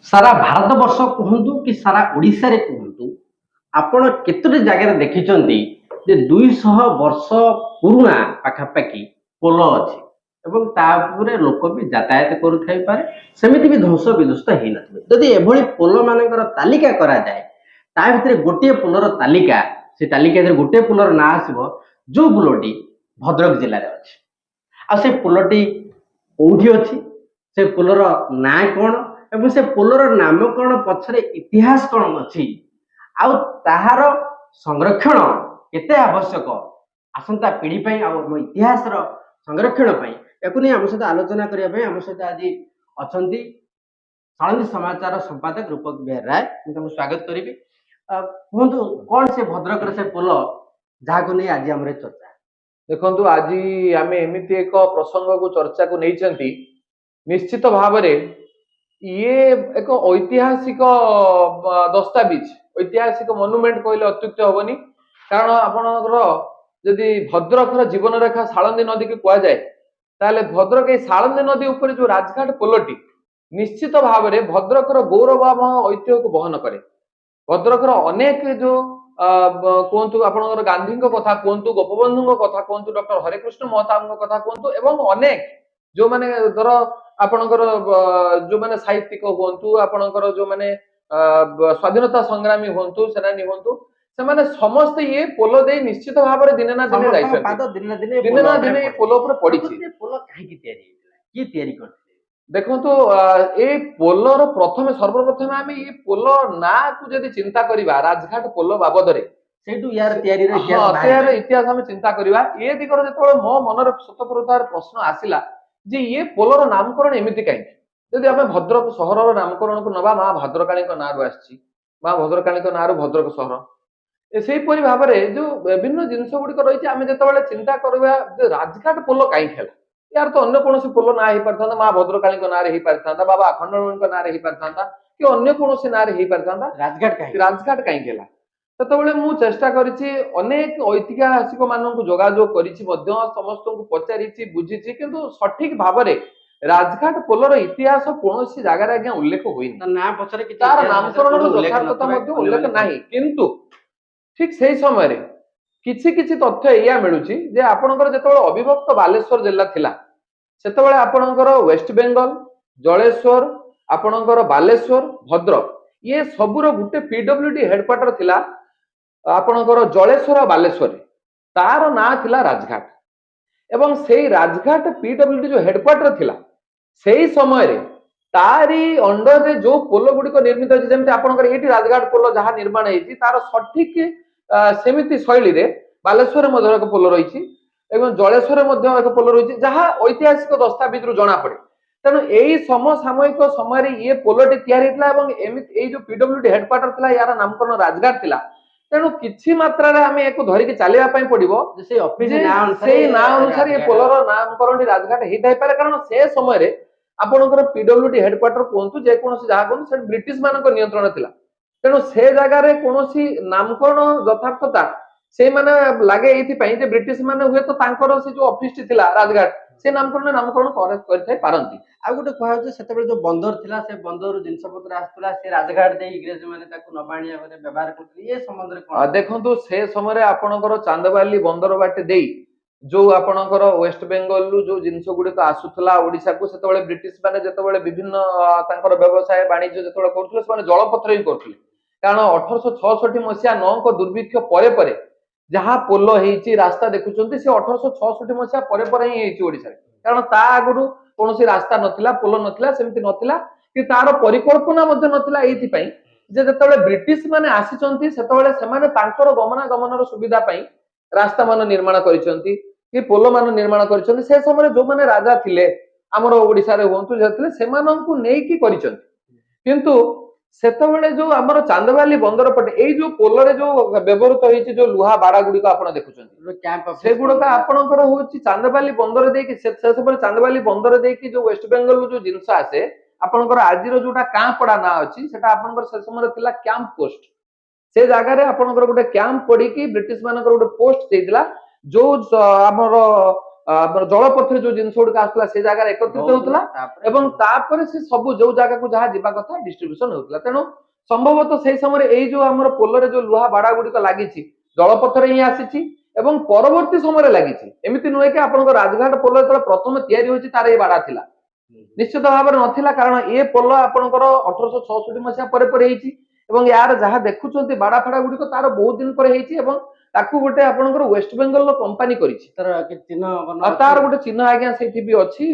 ସାରା ଭାରତବର୍ଷ କୁହନ୍ତୁ କି ସାରା ଓଡ଼ିଶାରେ କୁହନ୍ତୁ, ଆପଣ କେତୋଟି ଜାଗାରେ ଦେଖିଛନ୍ତି ଯେ 200 ବର୍ଷ ପୁରୁଣା ପାଖାପାଖି ପୋଲ ଅଛି ଏବଂ ତା ଉପରେ ଲୋକ ବି ଯାତାୟାତ କରୁଥାଇପାରେ, ସେମିତି ବି ଧ୍ୱଂସ ବିଧ୍ୱସ୍ତ ହେଇନଥିବେ? ଯଦି ଏଭଳି ପୋଲ ମାନଙ୍କର ତାଲିକା କରାଯାଏ, ତା ଭିତରେ ଗୋଟିଏ ପୋଲର ତାଲିକା, ସେ ତାଲିକା ଭିତରେ ଗୋଟିଏ ପୋଲର ନାଁ ଆସିବ, ଯୋଉ ପୋଲଟି ଭଦ୍ରକ ଜିଲ୍ଲାରେ ଅଛି। ଆଉ ସେ ପୋଲଟି କୋଉଠି ଅଛି, ସେ ପୋଲର ନାଁ କଣ ଏବଂ ସେ ପୋଲର ନାମକରଣ ପଛରେ ଇତିହାସ କଣ ଅଛି, ଆଉ ତାହାର ସଂରକ୍ଷଣ କେତେ ଆବଶ୍ୟକ ଆସନ୍ତା ପିଢି ପାଇଁ ଆଉ ଆମ ଇତିହାସର ସଂରକ୍ଷଣ ପାଇଁ, ୟାକୁ ନେଇ ଆମ ସହିତ ଆଲୋଚନା କରିବା ପାଇଁ ଆମ ସହିତ ଆଜି ଅଛନ୍ତି ସାଳନ୍ଦୀ ସମାଚାର ସମ୍ପାଦକ ରୂପକ ବିହାର ରାୟ। ମୁଁ ତାଙ୍କୁ ସ୍ୱାଗତ କରିବି। କୁହନ୍ତୁ, କଣ ସେ ଭଦ୍ରକର ସେ ପୋଲ ଯାହାକୁ ନେଇ ଆଜି ଆମର ଏ ଚର୍ଚ୍ଚା? ଦେଖନ୍ତୁ, ଆଜି ଆମେ ଏମିତି ଏକ ପ୍ରସଙ୍ଗକୁ ଚର୍ଚ୍ଚାକୁ ନେଇଛନ୍ତି, ନିଶ୍ଚିତ ଭାବରେ ଇଏ ଏକ ଐତିହାସିକ ଦସ୍ତାବିଜ, ଐତିହାସିକ ମନୁମେଣ୍ଟ କହିଲେ ଅତ୍ୟୁକ୍ତି ହବନି। କାରଣ ଆପଣଙ୍କର ଯଦି ଭଦ୍ରକର ଜୀବନରେଖା ସାଳନ୍ଦୀ ନଦୀକୁ କୁହାଯାଏ, ତାହେଲେ ଭଦ୍ରକ ଏଇ ସାଳନ୍ଦୀ ନଦୀ ଉପରେ ଯୋଉ ରାଜଘାଟ ପୋଲଟି ନିଶ୍ଚିତ ଭାବରେ ଭଦ୍ରକର ଗୌରବମୟ ଐତିହ୍ୟକୁ ବହନ କରେ। ଭଦ୍ରକର ଅନେକ ଯୋଉ କୁହନ୍ତୁ, ଆପଣଙ୍କର ଗାନ୍ଧୀଙ୍କ କଥା କୁହନ୍ତୁ, ଗୋପବନ୍ଧୁଙ୍କ କଥା କୁହନ୍ତୁ, ଡକ୍ଟର ହରେକୃଷ୍ଣ ମହତାବଙ୍କ କଥା କୁହନ୍ତୁ ଏବଂ ଅନେକ ଯୋଉମାନେ ଧର ଆପଣଙ୍କର ଯୋଉମାନେ ସାହିତ୍ୟିକ ହୁଅନ୍ତୁ, ଆପଣଙ୍କର ଯୋଉମାନେ ସ୍ୱାଧୀନତା ସଂଗ୍ରାମୀ ହୁଅନ୍ତୁ, ସେନାନୀ ହୁଅନ୍ତୁ, ସେମାନେ ସମସ୍ତେ ଇଏ ପୋଲ ଦେଇ ନିଶ୍ଚିତ ଭାବରେ ଦିନେ ନା ଦିନେ ସମସ୍ତଙ୍କ ଯାଇଛନ୍ତି। ପାଦ ଦିନେ ନା ଦିନେ ଏ ଦିନେ ପୋଲ ନା ଉପରେ ଦିନେ ଏ ପଡିଛି। ପୋଲ ଉପରେ ପଡିଛି। ପ୍ରକୃତରେ ପୋଲ କାହିଁକି ତିଆରି ହେଇଥିଲା? କିଏ ତିଆରି କରିଥିଲେ? ଦେଖନ୍ତୁ, ଏଇ ପୋଲର ପ୍ରଥମେ ସର୍ବପ୍ରଥମେ ଆମେ ଏଇ ପୋଲ ନାଁକୁ ଯଦି ଚିନ୍ତା କରିବା, ରାଜଘାଟ ପୋଲ ବାବଦରେ, ସେଇଠୁ ୟାର ତିଆରିର ଇତିହାସ ବାହାରି ଏହାର ପାରିବ। ଇତିହାସ ଆମେ ଚିନ୍ତା କରିବା। ଏ ଦିଗରେ ଯେତେବେଳେ ମୋ ମନରେ ସ୍ୱତଃପ୍ରବୃତ୍ତ ଭାବରେ ପ୍ରଶ୍ନ ଆସିଲା ଯେ ଇଏ ପୋଲର ନାମକରଣ ଏମିତି କାହିଁକି? ଯଦି ଆମେ ଭଦ୍ରକ ସହରର ନାମକରଣକୁ ନବା, ମା ଭଦ୍ରକାଳୀଙ୍କ ନାଁରୁ ଆସିଛି। ମା ଭଦ୍ରକାଳୀଙ୍କ ନାଁରୁ ଭଦ୍ରକ ସହର। ସେଇପରି ଭାବରେ ଯୋଉ ବିଭିନ୍ନ ଜିନିଷ ଗୁଡିକ ରହିଛି, ଆମେ ଯେତେବେଳେ ଚିନ୍ତା କରିବା ଯେ ରାଜଘାଟ ପୋଲ କାହିଁକି ହେଲା, ୟାର ତ ଅନ୍ୟ କୌଣସି ପୋଲ ନାଁ ହେଇପାରିଥାନ୍ତା, ମା ଭଦ୍ରକାଳୀଙ୍କ ନାଁରେ ହେଇପାରିଥାନ୍ତା, ବାବା ଆଖଣ୍ଡଳମଣିଙ୍କ ନାଁରେ ହେଇପାରିଥାନ୍ତା କି ଅନ୍ୟ କୌଣସି ନାଁରେ ହେଇପାରିଥାନ୍ତା। ରାଜଘାଟ କାହିଁକି? ରାଜଘାଟ କାହିଁକି ହେଲା? ସେତେବେଳେ ମୁଁ ଚେଷ୍ଟା କରିଛି, ଅନେକ ଐତିହାସିକ ମାନଙ୍କୁ ଯୋଗାଯୋଗ କରିଛି ମଧ୍ୟ, ସମସ୍ତଙ୍କୁ ପଚାରିଛି, ବୁଝିଛି, କିନ୍ତୁ ସଠିକ ଭାବରେ ରାଜଘାଟ ପୋଲର ଇତିହାସ କୌଣସି ଜାଗାରେ ଆଜ୍ଞା ଉଲ୍ଲେଖ ହୋଇନି। ତା ନାଁ ପଛରେ କିଛି ତାର ଇତିହାସ ବିଷୟରେ ନାମକରଣର କୋଉଠି ଉଲ୍ଲେଖ ଯଥାର୍ଥତା ନଥିବା ମଧ୍ୟ ଉଲ୍ଲେଖ ଅନ୍ୟମାନେ ନାହିଁ। କିନ୍ତୁ ଠିକ ସେଇ ସମୟରେ କିଛି କିଛି ତଥ୍ୟ ଏଇଆ ମିଳୁଛି ଯେ ଆପଣଙ୍କର ଯେତେବେଳେ ଅବିଭକ୍ତ ବାଲେଶ୍ୱର ଜିଲ୍ଲା ଥିଲା, ସେତେବେଳେ ଆପଣଙ୍କର ୱେଷ୍ଟ ବେଙ୍ଗଲ, ଜଳେଶ୍ୱର, ଆପଣଙ୍କର ବାଲେଶ୍ୱର, ଭଦ୍ରକ, ଇଏ ସବୁର ଗୋଟେ ପିଡବ୍ଲ୍ୟୁଡି ହେଡକ୍ୱାର୍ଟର ଥିଲା ଆପଣଙ୍କର ଜଳେଶ୍ୱର ଆଉ ବାଲେଶ୍ୱରରେ। ତାର ନାଁ ଥିଲା ରାଜଘାଟ। ଏବଂ ସେଇ ରାଜଘାଟ ପିଡବ୍ଲ୍ୟୁଡି ଯୋଉ ହେଡକ୍ୱାର୍ଟର ଥିଲା, ସେଇ ସମୟରେ ତାରି ଅଣ୍ଡରରେ ଯୋଉ ପୋଲ ଗୁଡିକ ନିର୍ମିତ ହେଇଛି, ଯେମିତି ଆପଣଙ୍କର ଏଇଠି ରାଜଘାଟ ପୋଲ ଯାହା ନିର୍ମାଣ ହେଇଛି, ତାର ସଠିକ ସେମିତି ଶୈଳୀରେ ବାଲେଶ୍ୱରରେ ମଧ୍ୟ ଏକ ପୋଲ ରହିଛି ଏବଂ ଜଳେଶ୍ୱରରେ ମଧ୍ୟ ଏକ ପୋଲ ରହିଛି, ଯାହା ଐତିହାସିକ ଦସ୍ତାବିଜରୁ ଜଣା ପଡେ। ତେଣୁ ଏଇ ସମସାମୟିକ ସମୟରେ ଇଏ ପୋଲଟି ତିଆରି ହେଇଥିଲା ଏବଂ ଏମିତି ଏଇ ଯୋଉ ପିଡବ୍ଲ୍ୟୁଡି ହେଡକ୍ୱାର୍ଟର ଥିଲା, ୟାର ନାମକରଣ ରାଜଘାଟ ଥିଲା। ତେଣୁ କିଛି ମାତ୍ରାରେ ଆମେ ୟାକୁ ଧରିକି ଚାଲିବା ପାଇଁ ପଡିବ ଯେ ସେଇ ଅଫିସ ଯେ ନାଁ ଅନୁସାରେ ସେଇ ନାଁ ଅନୁସାରେ ଏ ରାଜଘାଟ। ପୋଲର ନାମକରଣଟି ରାଜଘାଟ ହେଇଥାଇପାରେ। କାରଣ ସେ ସମୟରେ ଆପଣଙ୍କର ପିଡବ୍ଲ୍ୟୁଡି ହେଡକ୍ୱାର୍ଟର କୁହନ୍ତୁ, ଯେକୌଣସି ଯାହା କୁହନ୍ତୁ, ସେଠି ବ୍ରିଟିଶ ମାନଙ୍କ ନିୟନ୍ତ୍ରଣ ଥିଲା। ତେଣୁ ସେ ଜାଗାରେ କୌଣସି ନାମକରଣ ଯଥାର୍ଥତା ସେଇମାନେ ଲାଗେ ଏଇଥିପାଇଁ ଯେ ବ୍ରିଟିଶ ମାନେ ହୁଏତ ତାଙ୍କର ସେ ଯୋଉ ଅଫିସଟି ଥିଲା ରାଜଘାଟ, ସେ ନାମକରଣ ନାମକରଣ କରିଥାଇ ପାରନ୍ତି। ଆଉ ଗୋଟେ କୁହାଯାଉଛି, ସେତେବେଳେ ଯୋଉ ବନ୍ଦର ଥିଲା, ସେ ବନ୍ଦରରୁ ଜିନିଷ ପତ୍ର ଆସୁଥିଲା, ସେ ରାଜଘାଟ ଦେଇ ଇଂରେଜ ମାନେ ତାକୁ ନବା ଆଣିବା କରି ବ୍ୟବହାର କରୁଥିଲେ। ଏ ସମ୍ବନ୍ଧରେ କଣ? ଦେଖନ୍ତୁ, ସେ ସମୟରେ ଆପଣଙ୍କର ଚାନ୍ଦବାଲି ବନ୍ଦର ବାଟେ ଦେଇ ଯୋଉ ଆପଣଙ୍କର ୱେଷ୍ଟ ବେଙ୍ଗଲରୁ ଯୋଉ ଜିନିଷ ଗୁଡିକ ଆସୁଥିଲା ଓଡିଶାକୁ, ସେତେବେଳେ ବ୍ରିଟିଶ ମାନେ ଯେତେବେଳେ ବିଭିନ୍ନ ତାଙ୍କର ବ୍ୟବସାୟ ବାଣିଜ୍ୟ ଯେତେବେଳେ କରୁଥିଲେ, ସେମାନେ ଜଳପଥରେ ହିଁ କରୁଥିଲେ। କାରଣ 1866 ମସିହା ନଅଙ୍କ ଦୁର୍ଭିକ୍ଷ ପରେ ପରେ ଯାହା ପୋଲ ହେଇଛି, ରାସ୍ତା ଦେଖୁଛନ୍ତି, ସେ 1866 ମସିହା ପରେ ପରେ ହିଁ ହେଇଛି ଓଡିଶାରେ। କାରଣ ତା ଆଗରୁ କୌଣସି ରାସ୍ତା ନଥିଲା, ପୋଲ ନଥିଲା, ସେମିତି ନଥିଲା କି ତାର ପରିକଳ୍ପନା ମଧ୍ୟ ନଥିଲା। ଏଇଥିପାଇଁ ଯେ ଯେତେବେଳେ ବ୍ରିଟିଶ ମାନେ ଆସିଛନ୍ତି, ସେତେବେଳେ ସେମାନେ ତାଙ୍କର ଗମନାଗମନର ସୁବିଧା ପାଇଁ ରାସ୍ତା ମାନ ନିର୍ମାଣ କରିଛନ୍ତି କି ପୋଲ ମାନ ନିର୍ମାଣ କରିଛନ୍ତି। ସେ ସମୟରେ ଯୋଉମାନେ ରାଜା ଥିଲେ ଆମର ଓଡିଶାରେ ହୁଅନ୍ତୁ, ଯେ ଥିଲେ, ସେମାନଙ୍କୁ ନେଇକି କରିଛନ୍ତି। କିନ୍ତୁ ସେତେବେଳେ ଯୋଉ ଆମର ଚାନ୍ଦବାଲି ବନ୍ଦର ପଟେ ଏଇ ଯୋଉ ପୋଲରେ ଯୋଉ ବ୍ୟବହୃତ ହେଇଛି, ଯୋଉ ଲୁହା ବାଡା ଗୁଡିକ ଆପଣ ଦେଖୁଛନ୍ତି, କ୍ୟାମ୍ପ ଅଫିସ ସେଗୁଡିକ ଆପଣଙ୍କର ହଉଛି ଚାନ୍ଦବାଲି ବନ୍ଦର ଦେଇକି, ସେ ସେ ସମୟରେ ଚାନ୍ଦବାଲି ବନ୍ଦର ଦେଇକି ଯୋଉ ୱେଷ୍ଟ ବେଙ୍ଗଲରୁ ଯୋଉ ଜିନିଷ ଆସେ, ଆପଣଙ୍କର ଆଜିର ଯୋଉଟା କାଁପଡା ନାଁ ଅଛି, ସେଟା ଆପଣଙ୍କର ସେ ସମୟରେ ଥିଲା କ୍ୟାମ୍ପ ପୋଷ୍ଟ। ସେ ଜାଗାରେ ଆପଣଙ୍କର ଗୋଟେ କ୍ୟାମ୍ପ ପଡିକି ବ୍ରିଟିଶ ମାନଙ୍କର ଗୋଟେ ପୋଷ୍ଟ ଦେଇଥିଲା, ଯୋଉ ଆମର ଆମର ଜଳପଥରେ ଯୋଉ ଜିନିଷ ଗୁଡିକ ଆସୁଥିଲା ସେ ଜାଗାରେ ଏକତ୍ରିତ ହଉଥିଲା ତାପରେ ଏବଂ ତାପରେ ସେ ସବୁ ଯୋଉ ଜାଗାକୁ ଯାହା ଯିବା କଥା ଡିଷ୍ଟ୍ରିବ୍ୟୁସନ ହଉଥିଲା। ତେଣୁ ସମ୍ଭବତଃ ସେଇ ସମୟରେ ଏଇ ଯୋଉ ଆମର ପୋଲରେ ଯୋଉ ଲୁହା ବାଡା ଗୁଡିକ ଲାଗିଛି ଜଳପଥରେ ହିଁ ଆସିଛି ଏବଂ ପରବର୍ତ୍ତୀ ସମୟରେ ଲାଗିଛି। ଏମିତି ନୁହେଁ କି ଆପଣଙ୍କ ରାଜଘାଟ ପୋଲ ଯେତେବେଳେ ପ୍ରଥମେ ତିଆରି ହଉଛି ତାର ଏଇ ବାଡା ଥିଲା, ନିଶ୍ଚିତ ଭାବରେ ନଥିଲା। କାରଣ ଏ ପୋଲ ଆପଣଙ୍କର 1866 ମସିହା ପରେ ପରେ ହେଇଛି ଏବଂ ୟାର ଯାହା ଦେଖୁଛନ୍ତି ବାଡା ଫାଡା ଗୁଡିକ ତାର ବହୁତ ଦିନ ପରେ ହେଇଛି ଏବଂ ତାକୁ ଗୋଟେ ଆପଣଙ୍କର ୱେଷ୍ଟବେଙ୍ଗଲର କମ୍ପାନୀ କରିଛି। ତାର କିଛି ଚିହ୍ନ ବର୍ଣ୍ଣ ଆଉ ତାର ଅଛି? ଗୋଟେ ଚିହ୍ନ ଆଜ୍ଞା ସେଇଠି ବି ଅଛି,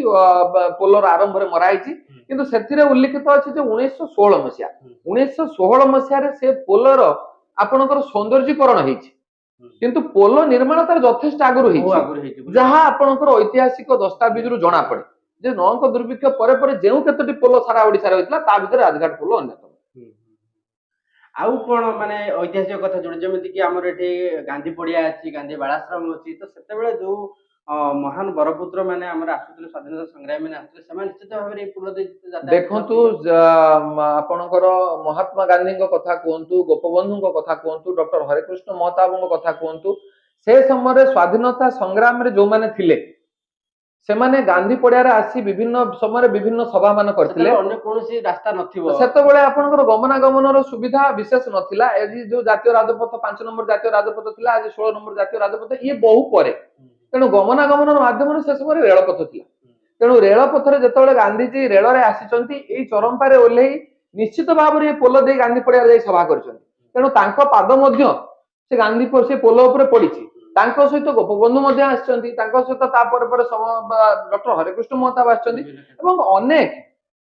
ପୋଲର ଆରମ୍ଭରେ ମରା ହେଇଛି। କିନ୍ତୁ ସେଥିରେ ଉଲ୍ଲେଖିତ ଅଛି ଯେ 1916 ମସିହା, 1916 ମସିହାରେ ସେ ପୋଲର ଆପଣଙ୍କର ସୌନ୍ଦର୍ଯ୍ୟକରଣ ହେଇଛି, କିନ୍ତୁ ପୋଲ ନିର୍ମାଣ ତାର ଯଥେଷ୍ଟ ଆଗରୁ ବହୁ ହେଇଛି, ଆଗରୁ ହେଇଛି ବୋଲି। ଯାହା ଆପଣଙ୍କର ଐତିହାସିକ ଦସ୍ତାବିଜରୁ ଜଣା ପଡେ ଯେ ନଅଙ୍କ ଦୁର୍ଭିକ୍ଷ ପରେ ପରେ ଯେଉଁ କେତୋଟି ପୋଲ ସାରା ଓଡିଶାରେ ହୋଇଥିଲା ତା ଭିତରେ ରାଜଘାଟ ପୋଲ ଅନ୍ୟତମ। ଆଉ କଣ ମାନେ ଐତିହାସିକ କଥା ଯୋଉଟା, ଯେମିତି କି ଆମର ଏଠି ଗାନ୍ଧୀ ପଡିଆ ଅଛି, ଗାନ୍ଧୀ ବାଳାଶ୍ରମ ଅଛି, ତ ସେତେବେଳେ ଯୋଉ ମହାନ ବରପୁତ୍ର ମାନେ ଆମର ଆସୁଥିଲେ, ସ୍ୱାଧୀନତା ସଂଗ୍ରାମୀ ମାନେ ଆସୁଥିଲେ, ସେମାନେ ନିଶ୍ଚିତ ଭାବରେ ଏଇ ପୋଲ ଦେଇ ଯାତାୟାତ ଦେଖନ୍ତୁ, କରୁଥିଲେ। ଆପଣଙ୍କର ମହାତ୍ମା ଗାନ୍ଧୀଙ୍କ କଥା କୁହନ୍ତୁ, ଗୋପବନ୍ଧୁଙ୍କ କଥା କୁହନ୍ତୁ, ଡକ୍ଟର ହରେକୃଷ୍ଣ ମହତାବଙ୍କ କଥା କୁହନ୍ତୁ, ସେ ସମୟରେ ସ୍ୱାଧୀନତା ସଂଗ୍ରାମରେ ଯୋଉମାନେ ଥିଲେ ସେମାନେ ଗାନ୍ଧୀ ପଡିଆରେ ଆସି ବିଭିନ୍ନ ସମୟରେ ବିଭିନ୍ନ ସଭା ମାନ କରିଥିଲେ। ସେତେବେଳେ ଅନ୍ୟ କୌଣସି ରାସ୍ତା ନଥିବ। ସେତେବେଳେ ଆପଣଙ୍କର ଗମନାଗମନର ସୁବିଧା ବିଶେଷ ନଥିଲା। ଆଜି ଯୋଉ ଜାତୀୟ ରାଜପଥ 5 ନମ୍ବର ଜାତୀୟ ରାଜପଥ ଥିଲା, ଆଜି 16 ନମ୍ବର ଜାତୀୟ ରାଜପଥ, ଇଏ ବହୁ ପରେ। ତେଣୁ ଗମନାଗମନର ମାଧ୍ୟମରେ ସେ ସମୟରେ ରେଳପଥ ଥିଲା। ତେଣୁ ରେଳପଥରେ ଯେତେବେଳେ ଗାନ୍ଧିଜୀ ରେଳରେ ଆସିଛନ୍ତି, ଏଇ ଚରମ୍ପାରେ ଓହ୍ଲେଇ ନିଶ୍ଚିତ ଭାବରେ ଏ ପୋଲ ଦେଇ ଗାନ୍ଧୀ ପଡିଆରେ ଯାଇ ସଭା କରିଛନ୍ତି। ତେଣୁ ତାଙ୍କ ପାଦ ମଧ୍ୟ ସେ ଗାନ୍ଧୀ ସେ ପୋଲ ଉପରେ ପଡିଛି। ତାଙ୍କ ସହିତ ଗୋପବନ୍ଧୁ ମଧ୍ୟ ଆସିଛନ୍ତି, ତାଙ୍କ ସହିତ ତାପରେ ପରେ ଡକ୍ଟର ହରେକୃଷ୍ଣ ମହତାବ ଆସିଛନ୍ତି ଏବଂ ଅନେକ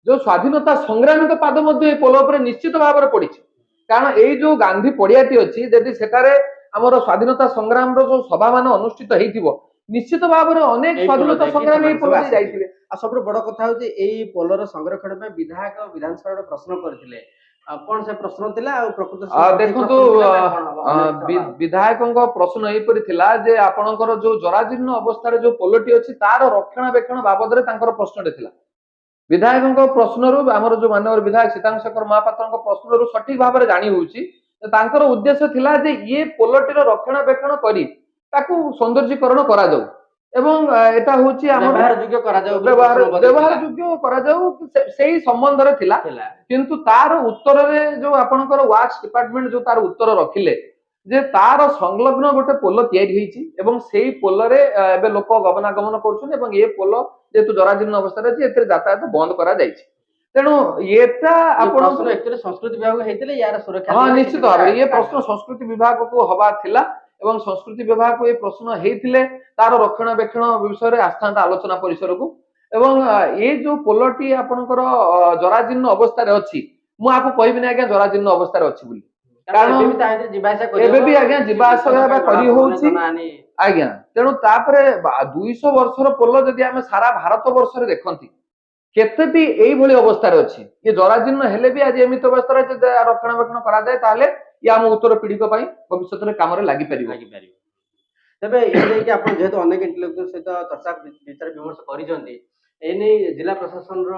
ଯୋଉ ସ୍ୱାଧୀନତା ସଂଗ୍ରାମୀଙ୍କ ପାଦ ମଧ୍ୟ ଏ ପୋଲ ଉପରେ ନିଶ୍ଚିତ ଭାବରେ ପଡିଛି। କାରଣ ଏଇ ଯୋଉ ଗାନ୍ଧୀ ପଡିଆଟି ଅଛି, ଯଦି ସେଠାରେ ଆମର ସ୍ୱାଧୀନତା ସଂଗ୍ରାମର ଯୋଉ ସଭା ମାନ ଅନୁଷ୍ଠିତ ହେଇଥିବ, ନିଶ୍ଚିତ ଭାବରେ ଅନେକ ଏଇ ପୋଲ ସ୍ୱାଧୀନତା ଦେଇକି ସଂଗ୍ରାମୀ ଏଇ ସେମାନେ ପୋଲ ସବୁ ଦେଇ ଆସିଥିବେ। ଯାଇଥିବେ। ଆଉ ସବୁଠୁ ବଡ କଥା ହଉଛି ଏଇ ପୋଲର ସଂରକ୍ଷଣ ପାଇଁ ବିଧାୟକ ବିଧାନସଭାରେ ଗୋଟେ ପ୍ରଶ୍ନ କରିଥିଲେ। ଆଉ କଣ ସେ ପ୍ରଶ୍ନ ଥିଲା ଆଉ ପ୍ରକୃତ ସେ ସଠିକ ଦେଖନ୍ତୁ, ପ୍ରଶ୍ନ ଥିଲା ନା କଣ ହବ? ଅନ୍ୟ କିଛି ହବା? ବିଧାୟକଙ୍କ ପ୍ରଶ୍ନ ଏହିପରି ଥିଲା ଯେ ଆପଣଙ୍କର ଯୋଉ ଜରାଜୀର୍ଣ୍ଣ ଅବସ୍ଥାରେ ଯୋଉ ପୋଲଟି ଅଛି ତାର ରକ୍ଷଣାବେକ୍ଷଣ ବାବଦରେ ତାଙ୍କର ପ୍ରଶ୍ନଟି ଥିଲା। ବିଧାୟକଙ୍କ ପ୍ରଶ୍ନରୁ, ଆମର ଯୋଉ ମାନ୍ୟବର ବିଧାୟକ ସୀତାଂଶୁ ଶେଖର ମହାପାତ୍ରଙ୍କ ପ୍ରଶ୍ନରୁ ସଠିକ ଭାବରେ ଜାଣି ହଉଛି ଯେ ତାଙ୍କର ଉଦ୍ଦେଶ୍ୟ ଥିଲା ଯେ ଇଏ ପୋଲଟିର ରକ୍ଷଣାବେକ୍ଷଣ କରି ତାକୁ ସୌନ୍ଦର୍ଯ୍ୟକରଣ କରାଯାଉ ଏବଂ ଏଟା ହଉଛି ଆମର ବ୍ୟବହାର ଯୋଗ୍ୟ କରାଯାଉ ବୋଲି ବ୍ୟବହାର ପ୍ରଶ୍ନ ବୋଧେ ବ୍ୟବହାର ଥିଲା। ଯୋଗ୍ୟ କରାଯାଉ, ସେଇ ସମ୍ବନ୍ଧରେ ଥିଲା। ଥିଲା। କିନ୍ତୁ ତାର ଉତ୍ତରରେ ଯୋଉ ଆପଣଙ୍କର ୱାର୍କସ ଡିପାର୍ଟମେଣ୍ଟ ଯୋଉ ତାର ଉତ୍ତର ରଖିଲେ ଯେ ତାର ସଂଲଗ୍ନ ଗୋଟେ ପୋଲ ତିଆରି ହେଇଛି ଏବଂ ସେଇ ପୋଲରେ ଏବେ ଲୋକ ଗମନାଗମନ କରୁଛନ୍ତି ଏବଂ ଏ ପୋଲ ଯେହେତୁ ଜରାଜୀର୍ଣ୍ଣ ଅବସ୍ଥାରେ ଅଛି ଏଥିରେ ଯାତାୟାତ ବନ୍ଦ କରାଯାଇଛି। ତେଣୁ ଏଟା ଏ ଆପଣ ପ୍ରଶ୍ନ ଆକ୍ଚୁଆଲି ସଂସ୍କୃତି ବିଭାଗ ହେଇଥିଲେ ୟାର ସୁରକ୍ଷା ହଁ, ଦିଗରେ ନିଶ୍ଚିତ କିଛି ଭାବରେ ଇଏ କାର୍ଯ୍ୟ ପ୍ରଶ୍ନ ସଂସ୍କୃତି ବିଭାଗକୁ ହବା ଥିଲା ଏବଂ ସଂସ୍କୃତି ବିଭାଗକୁ ଏ ପ୍ରଶ୍ନ ହେଇଥିଲେ ତାର ରକ୍ଷଣାବେକ୍ଷଣ ବିଷୟରେ ଆସିଥାନ୍ତା ଆଲୋଚନା ପରିସରକୁ। ଏବଂ ଏ ଯୋଉ ପୋଲଟି ଆପଣଙ୍କର ଜରାଜୀର୍ଣ୍ଣ ଅବସ୍ଥାରେ ଅଛି, ମୁଁ ଆକୁ କହିବିନି ଆଜ୍ଞା ଜରାଜୀର୍ଣ୍ଣ ଅବସ୍ଥାରେ ଅଛି ବୋଲି, କାରଣ କାରଣ ଏବେ ବି ତା ଭିତରେ ଯିବା ଆସିବା କରି ଏବେ ହବ, ବି ଆଜ୍ଞା କିଛି ଯିବା ଆସିବା ବିପଦ ପାଇଁ କରି ଜଣା ହଉଛି। ଜଣାହାନି। ଆଜ୍ଞା, ତେଣୁ ତାପରେ 200 ବର୍ଷର ପୋଲ ଯଦି ଆମେ ସାରା ଭାରତ ବର୍ଷରେ ଦେଖନ୍ତି କେତେଟି ଏଇଭଳି ଅବସ୍ଥାରେ ଅଛି, ଇଏ ଜରାଜୀର୍ଣ୍ଣ ହେଲେ ବି ଆଜି ଏମିତି ଅବସ୍ଥାରେ ଅଛି, ଯଦି ରକ୍ଷଣାବେକ୍ଷଣ କରାଯାଏ ତାହେଲେ ଇଏ ଆମ ଉତ୍ତର ପିଢିଙ୍କ ପାଇଁ ଭବିଷ୍ୟତରେ କାମରେ ଲାଗିପାରିବ। ଲାଗିପାରିବ। ତେବେ ଏ ନେଇକି ଆପଣ ଯେହେତୁ ଅନେକ ଇଣ୍ଟେଲେକ୍ଚୁଆଲ ସହିତ ଚର୍ଚ୍ଚା ବିଚାର ବିମର୍ଶ କରିଛନ୍ତି, ଏ ନେଇ ଜିଲ୍ଲା ପ୍ରଶାସନର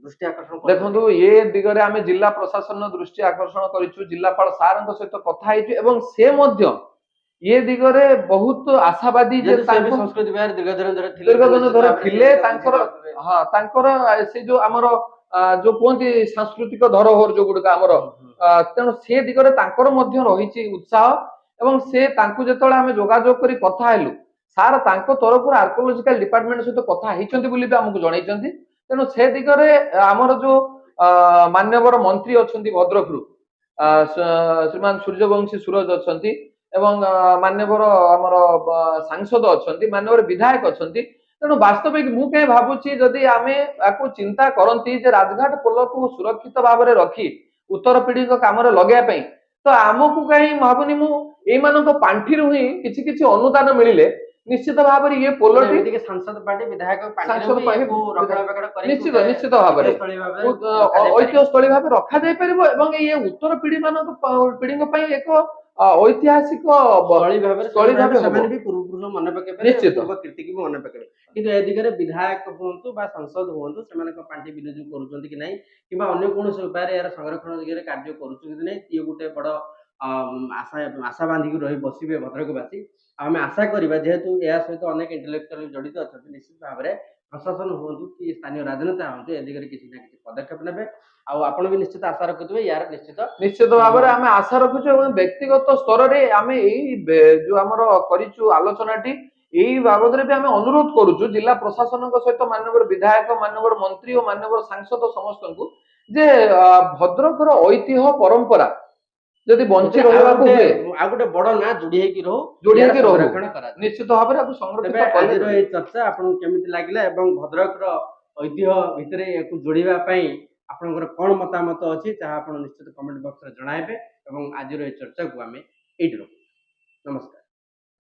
ଦୃଷ୍ଟି ଆକର୍ଷଣ କରିଛନ୍ତି? ଦେଖନ୍ତୁ, ଏ ଦିଗରେ ଆମେ ଜିଲ୍ଲା ପ୍ରଶାସନର ଦୃଷ୍ଟି ଆକର୍ଷଣ କରିଛୁ, ଜିଲ୍ଲାପାଳ ସାରଙ୍କ ସହିତ କଥା ହେଇଛୁ ଏବଂ ସେ ମଧ୍ୟ ଏ ଦିଗରେ ବହୁତ ଆଶାବାଦୀ ଯେ ଯେହେତୁ ସେ ବି ତାଙ୍କ ସଂସ୍କୃତି ବିଭାଗରେ ଦୀର୍ଘ ଦିନ ଧରି ଥିଲେ, ଦୀର୍ଘ ଦିନ ନିଶ୍ଚିତ ଧରି ଭାବରେ ଥିଲେ, ସେ ତାଙ୍କର ବୁଝିପାରୁଥିବେ। ହଁ, ତାଙ୍କର ସେ ଯୋଉ ଆମର ଯୋଉ କୁହନ୍ତି ସାଂସ୍କୃତିକ ଧରୋହର ଯୋଉ ଗୁଡିକ ଆମର, ତେଣୁ ସେ ଦିଗରେ ତାଙ୍କର ମଧ୍ୟ ରହିଛି ଉତ୍ସାହ ଏବଂ ସେ ତାଙ୍କୁ ଯେତେବେଳେ ଆମେ ଯୋଗାଯୋଗ କରି କଥା ହେଲୁ, ସାର୍ ତାଙ୍କ ତରଫରୁ ଆର୍କୋଲୋଜିକାଲ ଡିପାର୍ଟମେଣ୍ଟ ସହିତ କଥା ହେଇଛନ୍ତି ବୋଲି ବି ଆମକୁ ଜଣେଇଛନ୍ତି। ତେଣୁ ସେ ଦିଗରେ ଆମର ଯୋଉ ମାନ୍ୟବର ମନ୍ତ୍ରୀ ଅଛନ୍ତି ଭଦ୍ରକରୁ, ଶ୍ରୀମାନ ସୂର୍ଯ୍ୟବଂଶୀ ସୁରଜ ଅଛନ୍ତି ଏବଂ ମାନ୍ୟବର ଆମର ସାଂସଦ ଅଛନ୍ତି, ମାନ୍ୟବର ବିଧାୟକ ଅଛନ୍ତି। ତେଣୁ ବାସ୍ତବିକ ମୁଁ କାହିଁ ଭାବୁଛି ଯଦି ଆମେ ଆକୁ ଚିନ୍ତା କରନ୍ତି ଯେ ରାଜଘାଟ ପୋଲକୁ ସୁରକ୍ଷିତ ଭାବରେ ରଖି ଉତ୍ତର ପିଢିଙ୍କ କାମରେ ଲଗେଇବା ପାଇଁ, ତ ଆମକୁ କାହିଁ ଭାବୁନି ମୁଁ ଏଇମାନଙ୍କ ପାଣ୍ଠିରୁ ହିଁ କିଛି କିଛି ଅନୁଦାନ ମିଳିଲେ ନିଶ୍ଚିତ ଭାବରେ ଇଏ ପୋଲଟି ଏମିତିକି ସାଂସଦ ପାଣ୍ଠି, ବିଧାୟକ ପାଣ୍ଠିରୁ ସାଂସଦ ବି ପାଣ୍ଠି, ୟାକୁ ରକ୍ଷଣାବେକ୍ଷଣ କରିକି ନିଶ୍ଚିତ, ଗୋଟେ ନିଶ୍ଚିତ ଭାବରେ ଐତିହ୍ୟସ୍ଥଳୀ ଭାବରେ ରଖାଯାଇପାରିବ। ଐତିହ୍ୟସ୍ଥଳୀ ଭାବେ ରଖାଯାଇପାରିବ ଏବଂ ଇଏ ଉତ୍ତର ପିଢି ମାନଙ୍କ ପିଢିଙ୍କ ପାଇଁ ଏକ ଐତିହାସିକ ସ୍ଥଳୀ ଭାବରେ ସ୍ଥଳୀ ସେମାନେ ଭାବେ ହବ। ସେମାନେ ବି ପୂର୍ବପୁରୁଷ ମନେ ପକେଇ ପାରିବେ, ନିଶ୍ଚିତ। ପୂର୍ବ କୀର୍ତ୍ତିକି ବି ମନେ ପକେଇବେ। କିନ୍ତୁ ଏ ଦିଗରେ ବିଧାୟକ ହୁଅନ୍ତୁ ବା ସାଂସଦ ହୁଅନ୍ତୁ, ସେମାନଙ୍କ ପାଣ୍ଠି ବିନିଯୋଗ କରୁଛନ୍ତି କି ନାହିଁ କିମ୍ବା ଅନ୍ୟ କୌଣସି ଉପାୟରେ ଏହାର ସଂରକ୍ଷଣ ଦିଗରେ କାର୍ଯ୍ୟ କରୁଛନ୍ତି କି ନାହିଁ, ଇଏ ଗୋଟେ ବଡ ଆଶା ଆଶା ବାନ୍ଧିକି ରହି ବସିବେ ଭଦ୍ରକବାସୀ। ଆଉ ଆମେ ଆଶା କରିବା, ଯେହେତୁ ଏହା ସହିତ ଅନେକ ଇଣ୍ଟେଲେକ୍ଚୁଆଲ ଜଡ଼ିତ ଅଛନ୍ତି, ନିଶ୍ଚିତ ଭାବରେ ପ୍ରଶାସନ ହୁଅନ୍ତୁ କି ସ୍ଥାନୀୟ ରାଜନେତା ହୁଅନ୍ତୁ, ଏ ଦିଗରେ କିଛି ନା କିଛି ପଦକ୍ଷେପ ନେବେ। ଆଉ ଆପଣ ବି ନିଶ୍ଚିତ ଆଶା ରଖୁଥିବେ ୟାର ନିଶ୍ଚିତ ନିଶ୍ଚିତ ଭାବରେ ଆମେ ଆଶା ରଖୁଛୁ ଏବଂ ବ୍ୟକ୍ତିଗତ ସ୍ତରରେ ଆମେ ଏଇ ଯୋଉ ଆମର କରିଛୁ ଆଲୋଚନାଟି, ଏଇ ବାବଦରେ ବି ଆମେ ଅନୁରୋଧ କରୁଛୁ ଜିଲ୍ଲା ପ୍ରଶାସନଙ୍କ ସହିତ ମାନ୍ୟବର ବିଧାୟକ, ମାନ୍ୟବର ମନ୍ତ୍ରୀ ଓ ମାନ୍ୟବର ସାଂସଦ ସମସ୍ତଙ୍କୁ ଯେ ଭଦ୍ରକର ଐତିହ୍ୟ ପରମ୍ପରା ଯଦି ବଞ୍ଚି ଆଉ ରହିବାକୁ ଗୋଟେ ହୁଏ, ଆଉ ଗୋଟେ ବଡ ନାଁ ଯୋଡି ହେଇକି ରହୁ, ଯୋଡି ୟାର ହେଇକି ରହୁ। ସଂରକ୍ଷଣ କରାଯାଉ। ନିଶ୍ଚିତ ଭାବରେ ଆକୁ ତେବେ ସଂରକ୍ଷିତ କଲେ ଆଜିର ଏଇ ଚର୍ଚ୍ଚା ଆପଣଙ୍କୁ କେମିତି ଲାଗିଲା ଏବଂ ଭଦ୍ରକର ଐତିହ୍ୟ ଭିତରେ ୟାକୁ ଯୋଡ଼ିବା ପାଇଁ ଆପଣଙ୍କର କଣ ମତାମତ ଅଛି, ତାହା ଆପଣ ନିଶ୍ଚିତ କମେଣ୍ଟ ବକ୍ସରେ ଜଣାଇବେ ଏବଂ ଆଜିର ଏଇ ଚର୍ଚ୍ଚାକୁ ଆମେ ଏଇଠି ରଖୁଛୁ। ନମସ୍କାର।